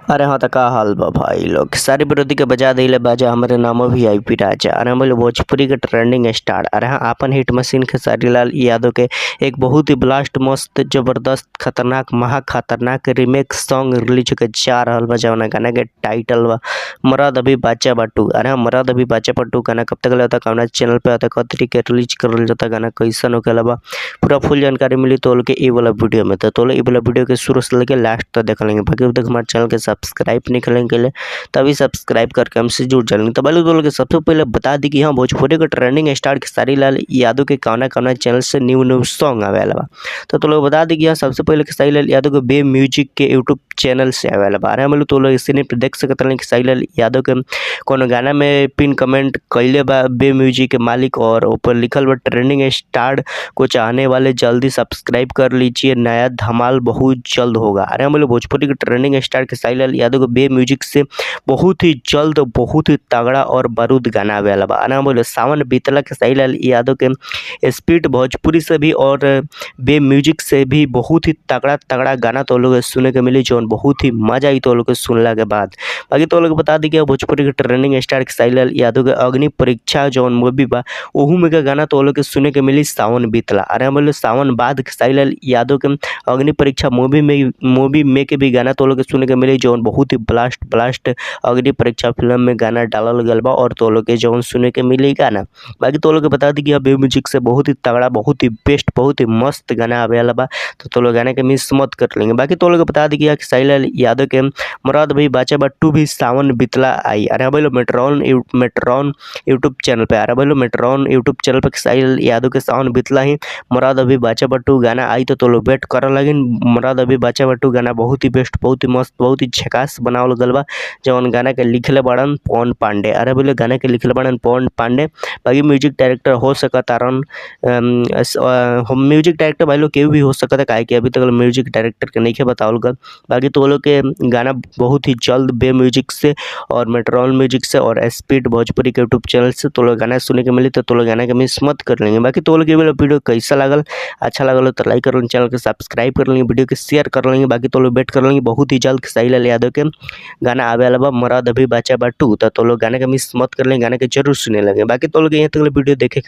अरे हाँ त का हाल बा भाई लोग। सारे विरोधी के बजा दिले बाजा, हमारे नामो भी I P राजा। अरे हम लोग भोजपुरी के ट्रेंडिंग स्टार। अरे हाँ, आपन हिट मशीन खेसारी लाल यादव के एक बहुत ही ब्लास्ट मस्त जबरदस्त खतरनाक महा खतरनाक रीमेक सॉन्ग रिलीज होके जा रहल बा, जौना गाना के टाइटल बा मरद अभी बाचा बाटू। अरे हाँ, मरद अभी बाचा बाटू गाना कब तक आता, कौना चैनल पे आता, कब तरीके रिलीज करल जाता, गाना कैसन होखेला बा, पूरा फुल जानकारी मिली तो के ई वाला वीडियो में। तो ई वाला वीडियो के शुरू से लेके लास्ट तक देख लेंगे। बाकी अब तक हमारे चैनल के सब्सक्राइब नहीं करेंगे के लिए तभी सब्सक्राइब करके हमसे जुड़ जाएंगे। तो पहले तो सबसे पहले बता दी कि हाँ, भोजपुरी के ट्रेंडिंग स्टार खेसारी लाल यादव के कौना कौना चैनल से न्यू न्यू सॉन्ग आवेला बा। तो लोग बता दी कि हाँ, सबसे पहले खेसारी लाल यादव के बे म्यूजिक के यूट्यूब चैनल से आवेला बा। अरे हम लोग तो लोग स्क्रीन पर देख सकते हैं खेसारी लाल यादव के कोनो गाना में पिन कमेंट कैले बा बे म्यूजिक के मालिक, और ऊपर लिखल बा ट्रेंडिंग स्टार को चाहने वाले जल्दी सब्सक्राइब कर लीजिए, नया धमाल बहुत जल्द होगा। अरे हम लोग भोजपुरी के ट्रेंडिंग स्टार खेसारी लाल यादव के बे म्यूजिक से बहुत ही जल्द बहुत ही तगड़ा और बारूद गाना आवे वाला बा। अरे हम बोले सावन बीतला खेसारी लाल यादव के स्पीड भोजपुरी से भी और बे म्यूजिक से भी बहुत ही तगड़ा तगड़ा गाना तो लोग सुने के मिली, जौन बहुत ही मजा आई तो लोग सुनला के बाद। बाकी तो लोग बता दी कि भोजपुरी के ट्रेंडिंग स्टार खेसारी लाल यादव के अग्नि परीक्षा जौन मूवी बा ओहू में के गाना तो लोग के सुने के मिली सावन बीतला। अरे हम बोले सावन बाद खेसारी लाल यादव के अग्नि परीक्षा मूवी में के भी गाना तो लोग के सुने के मिली, जौन बहुत ही ब्लास्ट ब्लास्ट अग्नि परीक्षा फिल्म में गाना डालल गल बा और तो लोग के जौन सुने के मिली गाना। बाकी तो लोग के बता दी कि बे म्यूजिक से बहुत ही तगड़ा बहुत ही बेस्ट बहुत ही मस्त गाना आवे वाला बा, तो लोग गाने के मिस मत कर लेंगे। बाकी तो लोग बता दी कि खेसारी लाल यादव के मरद भाई बाचा बा टू भी सावन बीतला आई। अरे भाई लोग मेट्रॉन यूट्यूब चैनल पे, अरे भाई लोग मेट्रॉन यूट्यूब चैनल पे खेसारी लाल यादव के सावन बीतला ही मरद अभी बाचा बा टू गाना आई, तो लोग वेट कर लगिन। मरद अभी बाचा बा टू गाना बहुत ही बेस्ट बहुत ही मस्त बहुत ही झकास बनावल गल बा, जौन गाना के लिखले बड़न पवन पांडे। अरे बोले गाना के लिखले बड़न पवन पांडे। बाकी म्यूजिक डायरेक्टर हो सकता रन म्यूजिक डायरेक्टर भाई लोग केहू भी हो सकता है, काहे कि अभी तक म्यूजिक डायरेक्टर के नहीं बतावल गल। बाकी तो लोग के गाना बहुत ही जल्द बे म्यूजिक से और मेट्रॉन म्यूजिक से और स्पीड भोजपुरी के यूट्यूब चैनल से तो लोग गाना सुने के मिली, तो लोग गाना के मिस मत कर लेंगे। बाकी तो लोग वीडियो कैसा लागल, अच्छा लागल तो लाइक कर लेंगे, चैनल के सब्सक्राइब कर लेंगे, वीडियो के शेयर कर लेंगे। बाकी तो लोग वेट कर लेंगे, बहुत ही जल्द खेसारी लाल यादव के गाना आवे वाला बा मरद अभी बाचा बा टू, तो लोग गाने के मिस मत कर लेंगे, गाने के जरूर सुने लगे। बाकी तो लोग यहाँ तक वीडियो देखे।